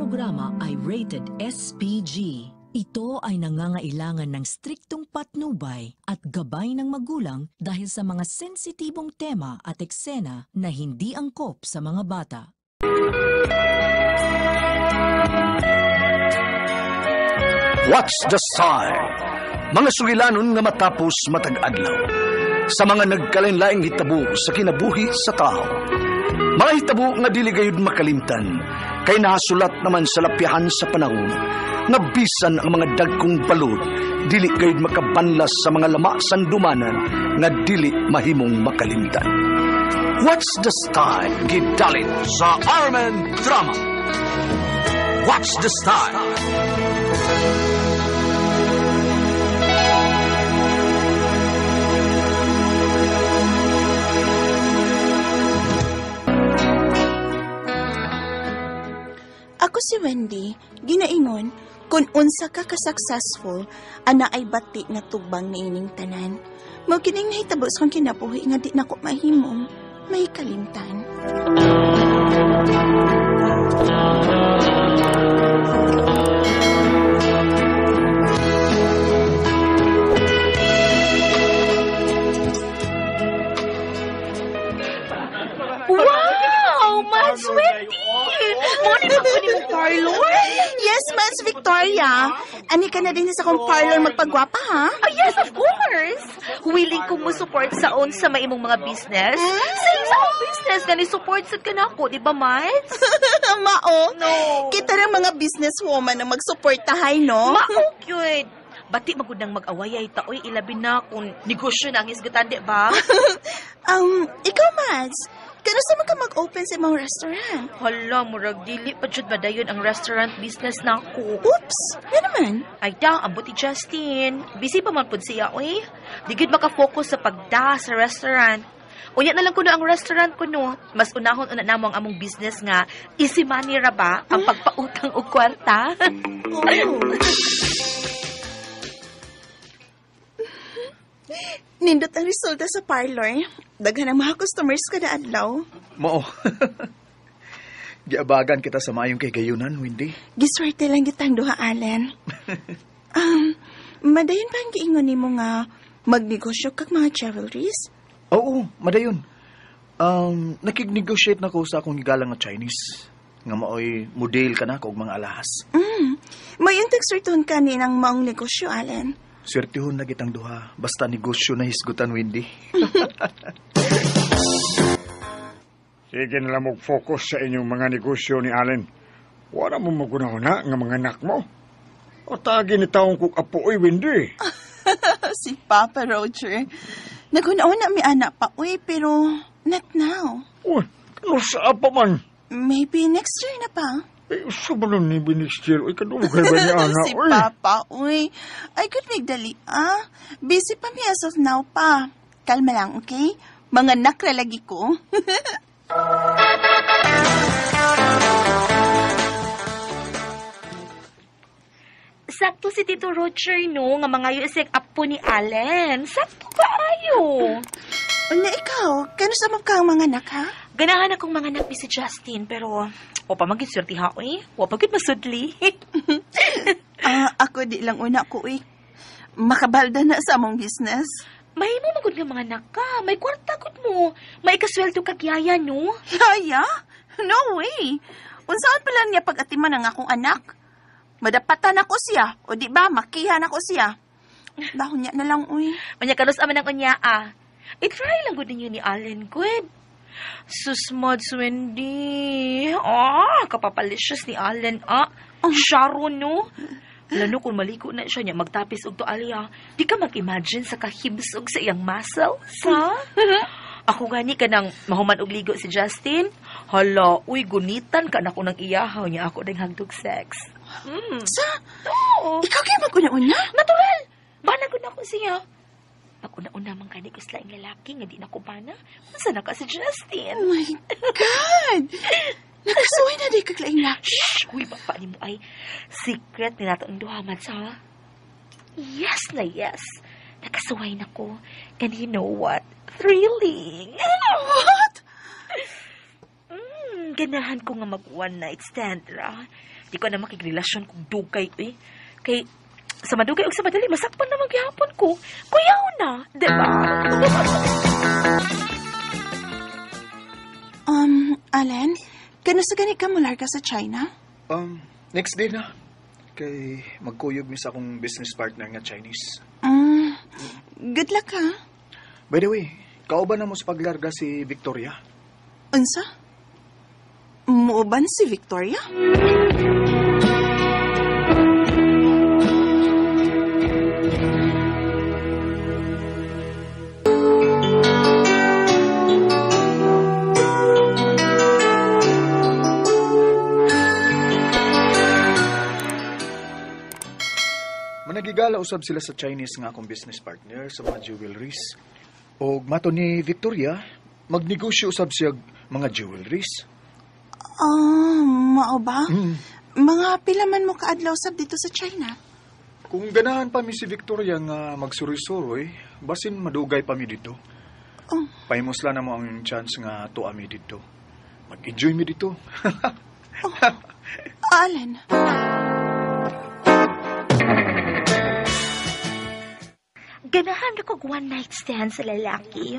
Programa ay rated SPG. Ito ay nangangailangan ng striktong patnubay at gabay ng magulang dahil sa mga sensitibong tema at eksena na hindi angkop sa mga bata. What's the Style? Mga sugilanon nga matapos matag adlaw. Sa mga nagkalain-laing hitabo sa kinabuhi sa tao. Mga hitabo nga dili gayud makalimtan, kay nahasulat naman sa lapyahan sa panahon, nga bisan ang mga dagkong balod, dili gayud makabanlas sa mga lama sandumanan nga dili mahimong makalimtan. What's the Style? Gidalit sa Armen Drama. What's the Style? Ako si Wendy, ginaingon, kung unsa ka ka-successful, ana ay bati nga tubang niining tanan. Mao kining nahitabo sa akong kinabuhi nga di nako mahimong may kalimtan. Wow! Mas Wendy! Mo ni ba ko ni mong parlor? Yes, Mas Victoria. Ani ka na din sa akong parlor magpagwapa, ha? Ah, yes, of course! Willing ko mo support sa own sa maimong mga business. Same sa akong business, nga ni-support sad ka na ako, di ba, Mads? Mao. No. Kita ng mga businesswoman na magsuportahay, no? Mao, cute. Bati magud nang mag-away ay taoy ilabi na kung negosyo na ang hisgutan, di ba? Ikaw, Mads, kano sa man ka mag-open sa imong restaurant? Hala, murag dili pa jud madayon ang restaurant business nako. Oops, nga naman. Ay da, ambot ni Justin. Busy pa man pud siya, oy. Di gud maka-focus sa pagda sa restaurant. Unya na lang kuno ang restaurant kuno. Mas unahon una namo ang among business nga easy money ra ba ang pagpautang og kwarta. Oh. Nindot ang resulta sa parlor. Daghan ang mga customers kada adlaw. Mao. Giabagan kita sa maayong kay gayunan, Wendy. Giswerte lang gitang duha, Allen. Madayon pa ang giingon nimo nga magnegosyo kag mga jewelries? Oo, madayon. Nakig-negotiate na ko sa akong higalang nga Chinese. Nga maoy model ka na og mga alahas. Mayong tagsurtuhon ka ni ng maong negosyo, Allen. Swertihon na kitang duha. Basta negosyo na hisgutan, Wendy. Sige na lang mag-focus sa inyong mga negosyo ni Allen. Wala mo magunahuna nga mga anak mo. O tagi ni taong kuk apo oy, Wendy. Si Papa Roger. Naghuna-una mi anak pa, uy, pero not now. Uy, kano sa apa man? Maybe next year na pa. Eh, sa ba nun ni next year? Uy, kadugay ba ni anak? Si Uy. Papa, uy. Ay, good migdali, ah. Busy pa mi as of now pa. Kalma lang, okay? Mga nakralagi ko. Sakto si Tito Roger no nga mangayo isig apo ni Allen. Sakto kaayo. Unya ikaw, kano sa mo ka ang mga anak, ha? Ganahan akong mga anak ni si Justin pero o pa man gid swerte ha oy. Wa pa gid masudli. Ah, ako di lang una ko, uy. Makabalda na sa among business. Mahimo magud nga mga anak ka. May kwarta gud mo. May ikasweldo kag yaya no. Yaya? No way! Unsaon pala niya pag-atiman ang akong anak? Madapatan ako siya, o di ba, makihan ako siya. Dahon niya na lang, uy. Unya kanus aman ang unya ah. I-try lang gud ninyo ni Allen good. Sus Mads Wendy. Ah, kapapalicious ni Allen ah. Sharon no. Lano kung maligo na siya niya magtapis og tualya. Di ka mag-imagine sa kahibs og sa iyang muscles, ha? Ako gani ka nang mahuman og ligo si Justin. Hala, uy, gunitan ka na ko ng iyahaw niya ako ding hagdog sex. Mm. Sa? Oo. Ikaw kayo mag-una-una? Natural! Bana gud ako siya. Pag una-una man gani ko sa laing lalaki nga di na ko bana. Unsa na ka si Justin? Oh my God! Nakasuway na di kag laing laki. Shh! Uy, baba ni mo ay secret ni nato ang duha man sa. Yes na yes. Nakasuway na ko. And you know what? Thrilling. What? ganahan ko nga mag one night stand ra. Di ko na makigrelasyon kung dugay eh. Kay sa madugay og sa madali masakpan naman gihapon ko. Kuyaw na, di ba? Alan, kano sa gani ka mularga sa China? Next day na. Kay magkuyog mi sa akong business partner nga Chinese. Good luck ha. By the way, kauban na mo sa paglarga si Victoria? Unsa? Muuban si Victoria? Managigala usab sila sa Chinese nga akong business partner sa mga jewelries. Og mato ni Victoria, magnegosyo usab siya mga jewelries. Ah, mao ba? Mga pila man mo kaadlaw sab dito sa China? Kung ganahan pa mi si Victoria nga magsuroy-suroy, basin madugay pa mi dito. Oh. Pahimusla na mo ang chance nga tuwa mi dito. Mag-enjoy mi dito. Alan. Ganahan ako og one night stand sa lalaki.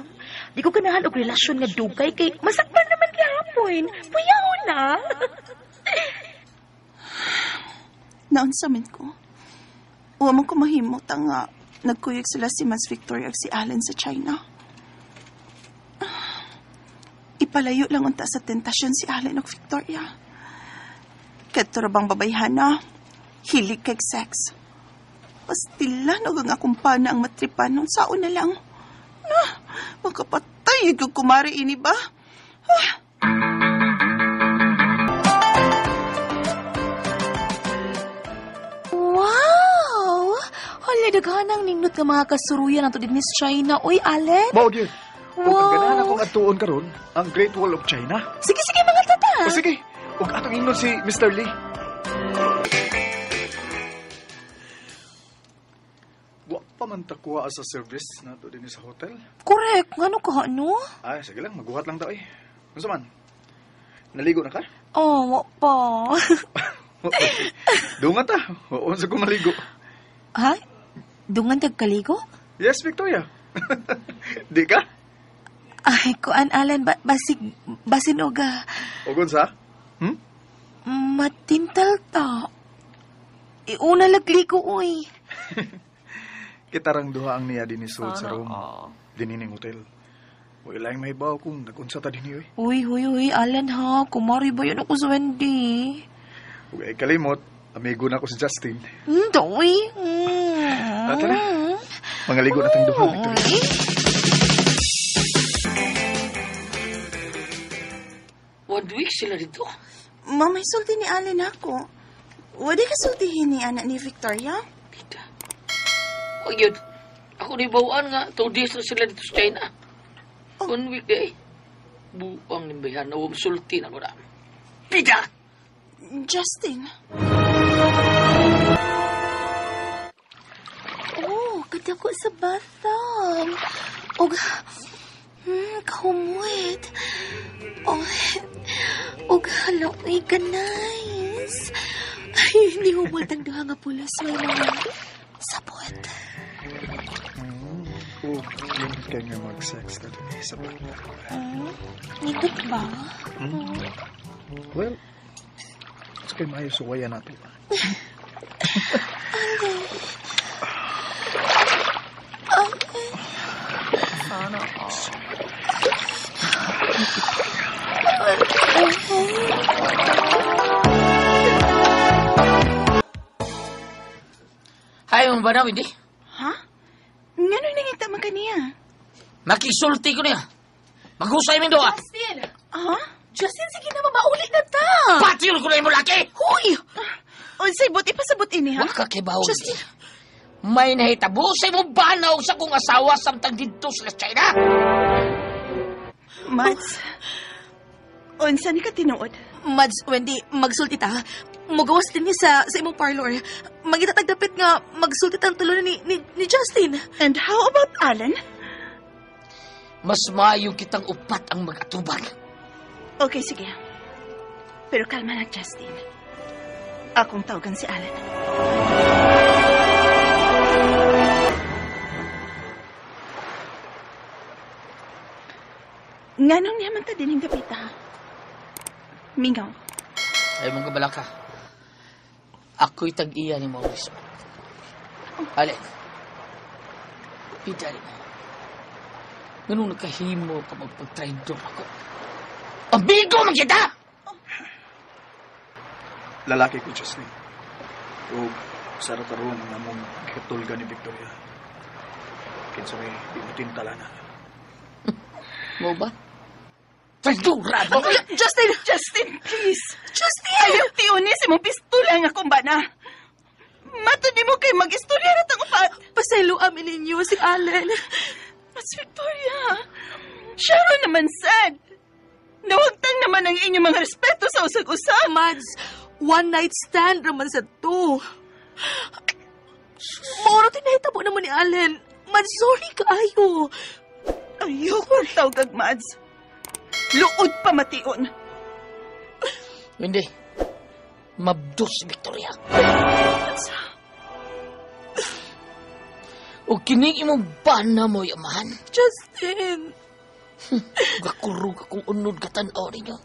Di ko ganahan og relasyon nga dugay kay masakpan naman gihapon. Puyaw na. Naunsa man ko. Wa man ko mahimot ang nagkuyog sila si Mas Victoria ug si Alan sa China. Ipalayo lang unta sa tentasyon si Alan ug Victoria. Kadto ra bang babayhana, hilig kag sex. Pastilan og ang akong pana ang matripan nung sao na lang. Ah, makapatay og kumari ini ba? Wow! Hala, daghan ang nindot nga mga kasuruyan ato din sa China. Uy, Allen. Mao gyud. Ug ang Wow. ganahan akong atuon karon ang Great Wall of China. Sige, sige, mga tata. O sige, ug atong ingnon si Mr. Lee. Wa pa man ta kuha sa service nato dinhi sa hotel. Correct. Ngano ka, no? Ay, sige lang, magbuhat lang ta oy. Unsa man? Naligo na ka? Oh, wa pa. Dungan ta. Unsa ko maligo? Ha? Dungan tag kaligo? Yes, Victoria. Di ka? Ay, kuan, Alan, basig, basin oga. Og unsa? Matintal ta. Iuna lagligo, uy. Kitarang duha ang niya dinhi sa room. Dinhi ning hotel. Wala lang mahibaw kung nag-unsa ta dinhi oy. Uy, huy, huy, Alan ha. Kumari ba yun ako sa Wendy? Ug ay kalimot, amigo na ko si Justin. Doy. Tara. Mangaligo na tang duha, Victoria. Uy. 1 week sila dito. Mamay sulti ni Alan ako. Wala ka sultihin ni anak ni Victoria? Kita. O yun. Ako ni bawaan nga, 2 days na sila dito sa China. 1 week eh. Buang nimbayan na sulti na ko na. Pita! Justin. Oh, kadako sa bathtub. Og, kahumuit. Oh, og hala, uy, ka-nice. Ay, hindi humot ang duha nga pulos. May mga sapot. Oh, yun kay nga mag-sex na dinhi sa bathtub. Nindot ba? Well, sa kay maayo suwayan nato. Hay, mo ba na, Wendy? Ha? Ngano nangita man kaniya? Makisulti ko niya. Maghusay min doa. Justin! Ha? Justin, sige na, mamauli na ta! Patiyon ko na imo laki! Huy! Unsay buti pasabot ini ha? Wa ka kibaw. Justin! May nahitabo sa imong banaw sa kong asawa samtang didto sila sa China. Mads. Unsa ni ka tinuod? Mads, Wendy, magsulti ta. Mugawas din niya sa imong parlor. Mangitatag dapit nga magsulti tang tulo ni Justin. And how about Alan? Mas maayo kitang upat ang mag-atubag. Okay, sige. Pero kalma lang, Justin. Akong tawagan si Alan. Nganong niya man ta dining dapita? Mingaw. Ay mong kabalaka. Ako'y tag-iya ni Maurice. Alin. Pita rin mo. Ganun nagkahimo ka magpag-traidor ako. Amigo man kita! Lalaki ko, Justin. O sa karon ang among gikatulga ni Victoria. Kinsa may bimutin tala na. Mo ba? Traidora mo! Justin! Justin, please! Justin! Ayaw tiuni si mong pistola nga kumbana. Matod ni mo kay mag-istorya na tang upat. Pasaylo amin ninyo si Allen. Mas Victoria, Sharon naman sad. Nawagtang naman ang inyong mga respeto sa usag-usag. Mads, one night stand raman sa to. Moro tinahitabo naman ni Allen. Mads, sorry kaayo. Ayoko ang tawag, Mads. Luod pa mation. Hindi. Mabdos si Victoria. O kining imong bana mo, yamahan. Justin! Gakurog akong unod katanaw ninyo.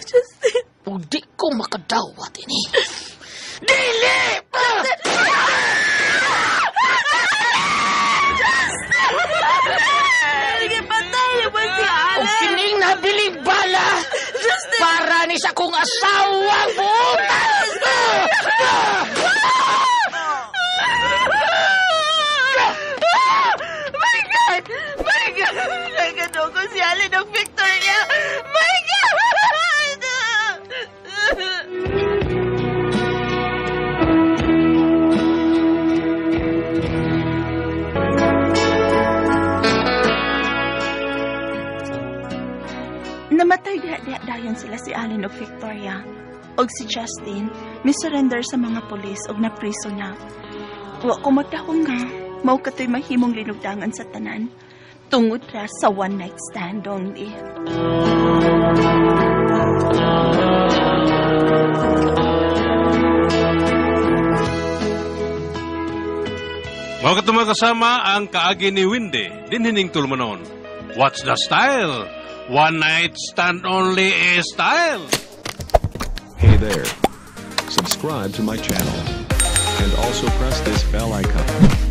Justin! O di ko makadawat ini. Dili! Sige, patay naman si O Allen! kining nabiling bala para ni sa kong asawang butas! My God! My God! Nagano ko si Allen ng Victoria! My God! Namatay diha-diha dayon sila si Allen ug Victoria. Og si Justin, misurrender sa mga pulis og napriso na. Wa ko magdahong nga, mao katoy mahimong linugdangan sa tanan. Tungod ra sa one night stand only. Mga katong kasama ang kaagi ni Wendy, dinhining tulumanon. What's the style? One night stand only is style. Hey there. Subscribe to my channel. And also press this bell icon.